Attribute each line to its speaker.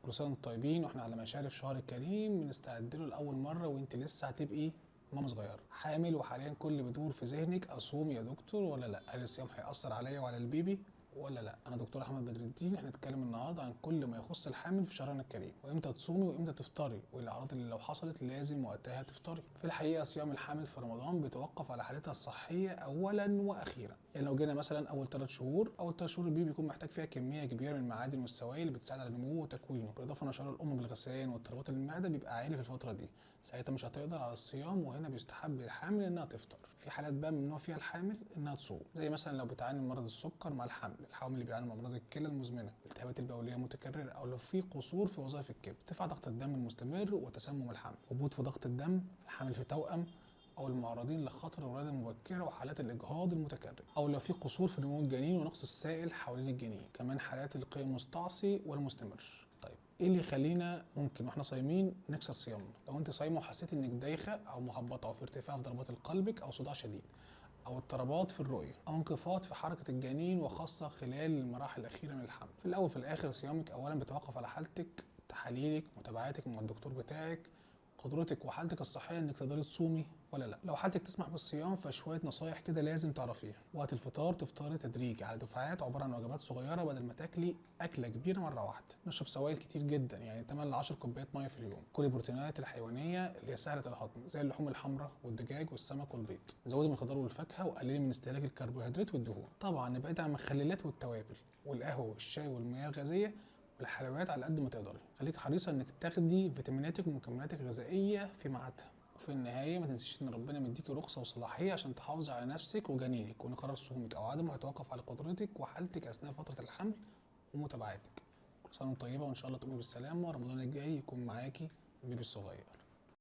Speaker 1: كل سنة وانتم طيبين، واحنا على مشارف شهر الكريم بنستعد له لاول مرة، وانت لسه هتبقي ماما صغيرة حامل، وحاليا كل اللي بيدور في ذهنك اصوم يا دكتور ولا لا؟ هل الصيام هيأثر عليا وعلى البيبي ولا لا؟ انا دكتور احمد بدرالدين. هنتكلم النهارده عن كل ما يخص الحامل في شهرنا الكريم، وامتى تصومي وامتى تفطري، والاعراض اللي لو حصلت لازم وقتها تفطري. في الحقيقة صيام الحامل في رمضان بيتوقف على حالتها الصحية اولا واخيرا. يعني لو جينا مثلا اول 3 شهور، اول 3 شهور البيبي بيكون محتاج فيها كمية كبيرة من المعادن والسوائل اللي بتساعد على نموه وتكوينه، بالاضافة ان شعور الام بالغثيان واضطرابات المعدة بيبقى عالي في الفترة دي، ساعتها مش هتقدر على الصيام، وهنا بيستحب للحامل انها تفطر. في حالات بقى ممنوع فيها الحامل انها تصوم، زي مثلا لو بتعاني من مرض السكر مع الحمل، الحوامل اللي بيعانوا من امراض الكلى المزمنة، الالتهابات البوليه المتكررة، او لو في قصور في وظائف الكبد، ارتفاع ضغط الدم المستمر وتسمم الحمل، هبوط في ضغط الدم، الحمل في توأم، او المعرضين لخطر الولادة المبكرة وحالات الاجهاض المتكرر، او لو في قصور في نمو الجنين ونقص السائل حوالين الجنين، كمان حالات القيء المستعصي والمستمر. طيب ايه اللي يخلينا ممكن واحنا صايمين نكسر صيامنا؟ لو انت صايمه وحسيت انك دايخه او مهبطه او في ارتفاع في ضربات قلبك او صداع شديد او اضطرابات في الرؤية او انخفاض في حركة الجنين، وخاصة خلال المراحل الاخيرة من الحمل. في الاول وفي الاخر صيامك اولا بيتوقف على حالتك، تحاليلك، متابعاتك مع الدكتور بتاعك، قدرتك وحالتك الصحية انك تقدري تصومي ولا لا. لو حالتك تسمح بالصيام فشوية نصايح كده لازم تعرفيها. وقت الفطار تفطري تدريجي على دفعات عبارة عن وجبات صغيرة بدل ما تاكلي اكله كبيرة مرة واحدة. نشرب سوائل كتير جدا، يعني 8 ل 10 كوبايات مية في اليوم. كلي بروتينات الحيوانية اللي هي سهلة الهضم زي اللحوم الحمراء والدجاج والسمك والبيض. زودي من الخضار والفاكهه، وقللي من استهلاك الكربوهيدرات والدهون. طبعا ابعدي عن المخللات والتوابل والقهوة والشاي والمياه الغازية والحلويات على قد ما تقدري. خليك حريصة انك تاخدي فيتاميناتك ومكملاتك الغذائية في ميعادها. وفي النهاية ما تنسيش ان ربنا مديكي رخصه وصلاحيه عشان تحافظي على نفسك وجنينك، وان قرار صومك او عدمه هيتوقف على قدرتك وحالتك اثناء فترة الحمل ومتابعاتك. كل سنة وانت طيبة، وان شاء الله تقومي بالسلامة، ورمضان الجاي يكون معاكي البيبي الصغير.